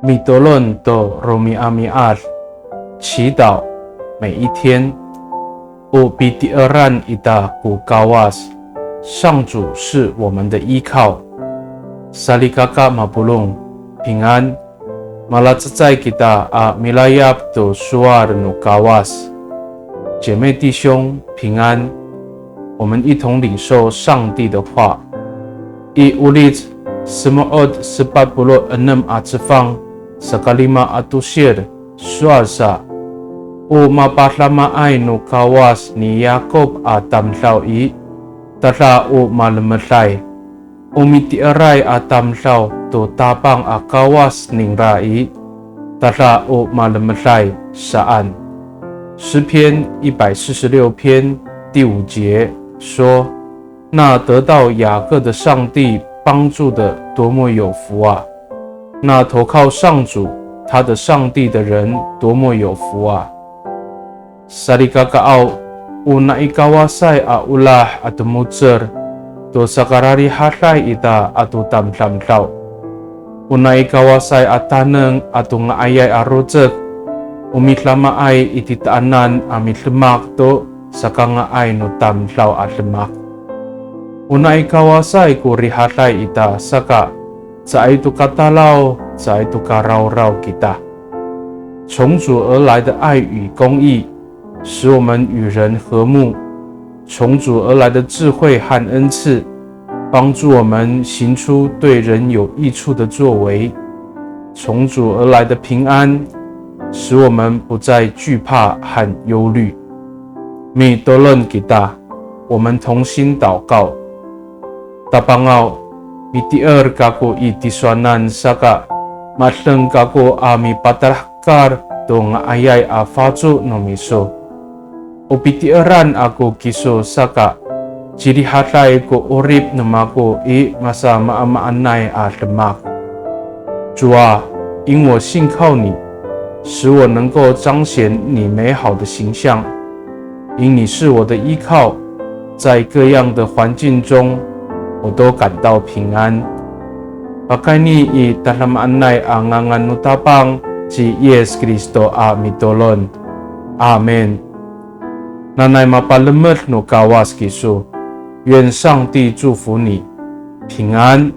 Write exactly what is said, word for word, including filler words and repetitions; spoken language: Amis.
Mitolon to romi'ami'ad, 祈祷每一天。O piti'eran ita ko Kawas, 上主是我们的依靠。Salikaka mapolong, 平安。Malacecay kita a milayap to sowal no Kawas. 姐妹弟兄平安，我们一同领受上帝的话。I Olic semo'ot sepat polo' enem a cefang, saka lima a tosil, sowal sa, o mapadamaay no Kawas ni Yakop a tamdaw i, tada o malemeday. O miti'eray a tamdaw to Tapang a Kawas ningra i, tada o malemeday saan. 诗篇一百四十六篇第五节说，那得到雅各的上帝帮助的多么有福啊！那投靠上主，他的上帝的人多么有福啊！ Salikakaaw, o nai Kawasay a olah ato mo^cel to sakararihaday ita ato tamdamdaw. O nai Kawasay a taneng ato nga'ayay a rocek, o midamaay i titaanan a midemak to sakanga'ay no tamdaw a demak. O nai Kawasay ko rihaday ita saka, caay to katalaw, caay to karawraw kita. 从主而来的爱与公义，使我们与人和睦。从主而来的智慧和恩赐，帮助我们行出对人有益处的作为。从主而来的平安，使我们不再惧怕和忧虑。Mitolon kita，我们同心祷告。Tapangaw, miti'er kako i tisowanan saka, ma'edeng kako a mipatalahekal to nga'ayay a faco no miso. O piti'eran ako kiso saka, cirihaday ko 'orip no mako i masamaamaanay a demak. 主啊，因我信靠你，使我能够彰显你美好的形象。因你是我的依靠，在各样的环境中，我都感到平安。Pakayni i tadamaanay a ngangan no Tapang ci Yis Kristo a mitolon. Amin. Nanay mapalemed no Kawas kiso. 愿上帝祝福你，平安。